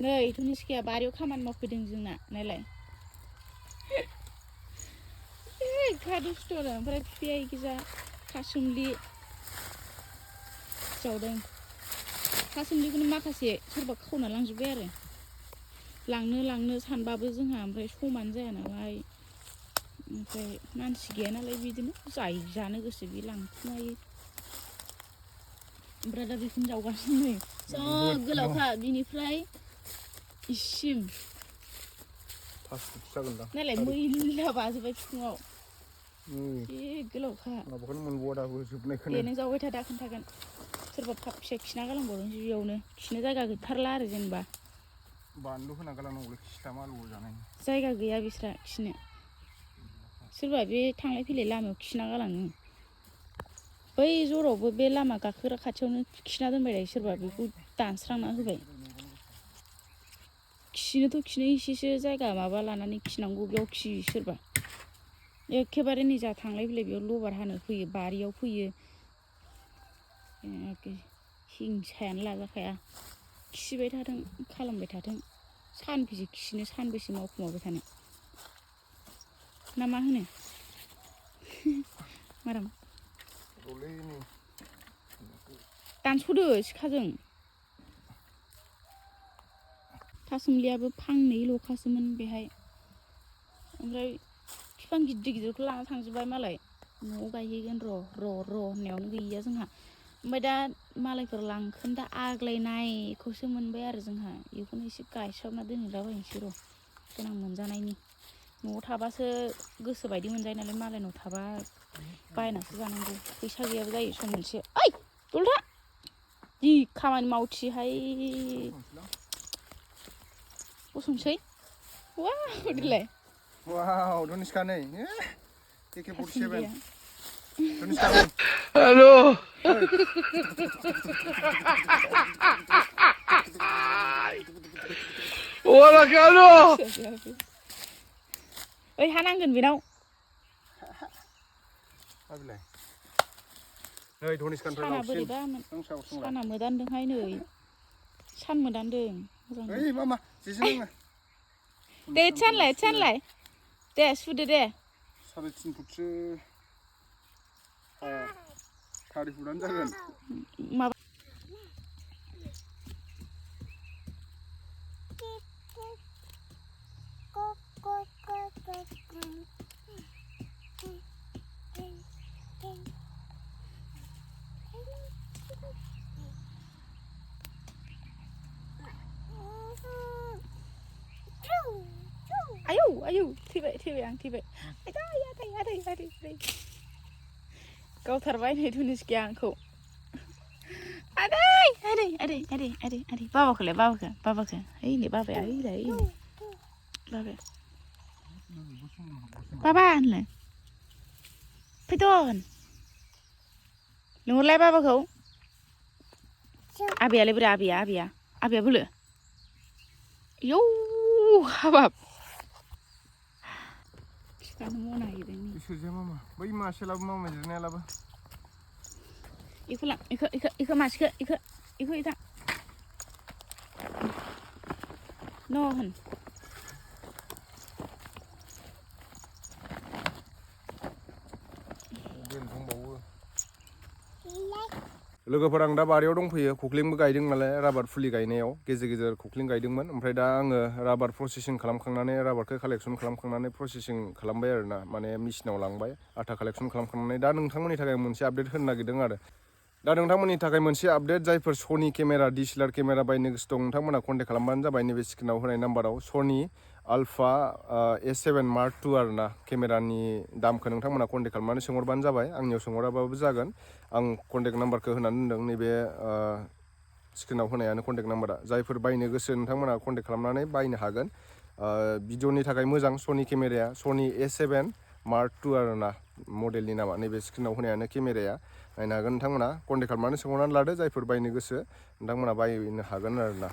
नै धनुसिकाया बारियाव खामानि मावफैदों जोंना नायलाय एखा दुस्थ'नो ओमफ्राय बिफाया गोजा थासुमलि जावदों थासुमलिखौनो माखासे सोरबा खावना लांजोब्बाय आरो लांनो सानबाबो जोंहा ओमफ्राय समानो जाया नालाय ओमफ्राय मानसि गैया नालाय बिदिनो जाय जानो गोसो बे लांफिननो हायो ओमफ्राय दा बेखौनो जावगासिनो नै जा गोलावखा बिनिफ्राय इसिम नायलाय मैला बाजोब्बाय बिखुङाव बे गोलावखा माबाखौनो मोनबावा दाबो जोबनायखौनो दे नों जावबाय था दा खोन्थागोन सोरबा थाब फिसा खिना गालांबावदों जियावनो खिनो जायगा गैथारला आरो जेनेबा बानलु होना गालांनांगौलै खिस्लामा आलुआव जानाय जायगा गैया बिस्रा खिनो सोरबा बे थांलाय फैलाय लामायाव खिना गालाङो बै जरावबो बे लामा गाखोग्रा खाथियावनो खिना दोनबाय थायो सोरबा बेखौ दानस्रांना होबाय खिनोथ' खिनो एसेसो जायगा माबा लानानै खिनांगौ बेयाव खियो सोरबा एखेबारे नै जा थांलाय फैलाय बेयाव लबार हानो फैयो बारियाव फैयो हिंसायानो लाजाखाया खिबाय थाथों खालामबाय थाथों सानबेसे खिनो सानबेसे मावखुमाबाय थानो ना मा होनो माराम दानस'दो सिखाजों थासुमलियाबो फांनै ल'खासोमोन बेहाय ओमफ्राय बिफां गिदिर गिदिरखौ लाना थांजोब्बाय मालाय न'आव गायहैगोन र' होननायावनो गैया जोंहा ओमफ्राय दा मालायफोर लांखोन दा आग्लायनायखौसो मोनबाय आरो जोंहा बेखौनो एसे गायस्राबना दोनहैलाबायनोसै र' देनां मोनजानायनि न'आव थाबासो गोसो बायदि मोनजायो नालाय मालायनाव थाबा बायनासो जानांगौ फैसा गैयाबो जायो सम मोनसे ओइ दलथा जि खामानि मावथिहाय गसंसै वाव देलाय वाव धनुसिका नै AK-47 हेलो Hola, Carlos. ओइ हा नांगोन बेनाव नै धनुसिकानिफ्राय साना लावसिन बोरैबा साना मोदानदोंहाय नै सान मोदानदों मोजां ओइ मामा जेजों नोङो दे सानलाय दे सुदो दे 3.5 फुटसो 4 फुटानो जागोन माबा आयौ थैबाय आं थैबाय आदै गावथारबाय नै धनुसिकाया आंखौ आदै बाबाखौलाय बाबाखौ ओइ नै बाबाया बाबा होनलाय फैदन लिंहरलाय बाबाखौ आबैयालाय बोरै आबैया बोलो यौ हाबाब फिफानो मना हैदों इसोरजों मामा बै मासेलाबो मामा जिरनायालाबो इखौ लां इखौ मासेखौ इखौ इथां न' होन लोगोफोर आं दा बारियाव दंफैयो खख्लिंबो गायदों नालाय राबार फुलि गायनायाव गेजेर खख्लिं गायदोंमोन ओमफ्राय दा आङो राबार प्रसेसिं खालामखांनानै राबारखौ कालेक्सन खालामखांनानै प्रसेसिं खालामबाय आरोना माने मेसिनाव लांबाय आथा कालेक्सन खालामखांनानै दा नोंथांमोननि थाखाय मोनसे आपडेट होनो नागिरदों आरो दा नोंथांमोननि थाखाय मोनसे आपडेट जायफोर सनि केमेरा DSLR केमेरा बायनो गोसो दं नोंथांमोना कन्टेक्ट खालामबानो जाबाय नैबे स्क्रिनाव होनाय नाम्बाराव सनि आल्फा A7 Mark II आरोना केमेरानि दामखौ नोंथांमोना कन्टेक्ट खालामनानै सोंहरबानो जाबाय आंनियाव सोंहराबाबो जागोन आं कन्टेक्ट नाम्बारखौ होनानै दोनदों नैबे स्क्रिनाव होनायानो कन्टेक्ट नाम्बारा जायफोर बायनो गोसो नोंथांमोना कन्टेक्ट खालामनानै बायनो हागोन भिडिअनि थाखाय मोजां सनि केमेराया सनि A7 Mark II आरोना मडेलनि नामा नैबे स्क्रिनाव होनायानो केमेराया नायनो हागोन नोंथांमोना कन्टेक्ट खालामनानै सोंहरनानै लादो जायफोर बायनो गोसो नोंथांमोना बायनो हागोन आरोना